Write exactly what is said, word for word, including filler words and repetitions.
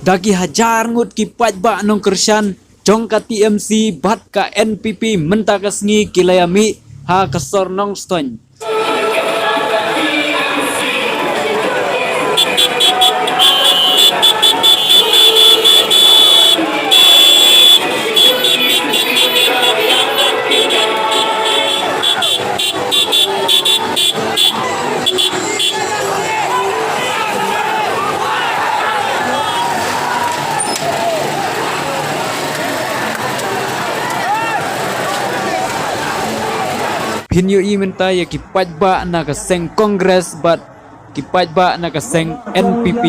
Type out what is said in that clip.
Da ki hajar ngut ki paidbah nongkyrshan jong ka T M C bad ka N P P mynta ka sngi ki la ïa mih ha ka sor Nongstoiñ. Phin ïohi mynta ïa ki paidbah na ka seng Congress bad ki paidbah na ka seng N P P.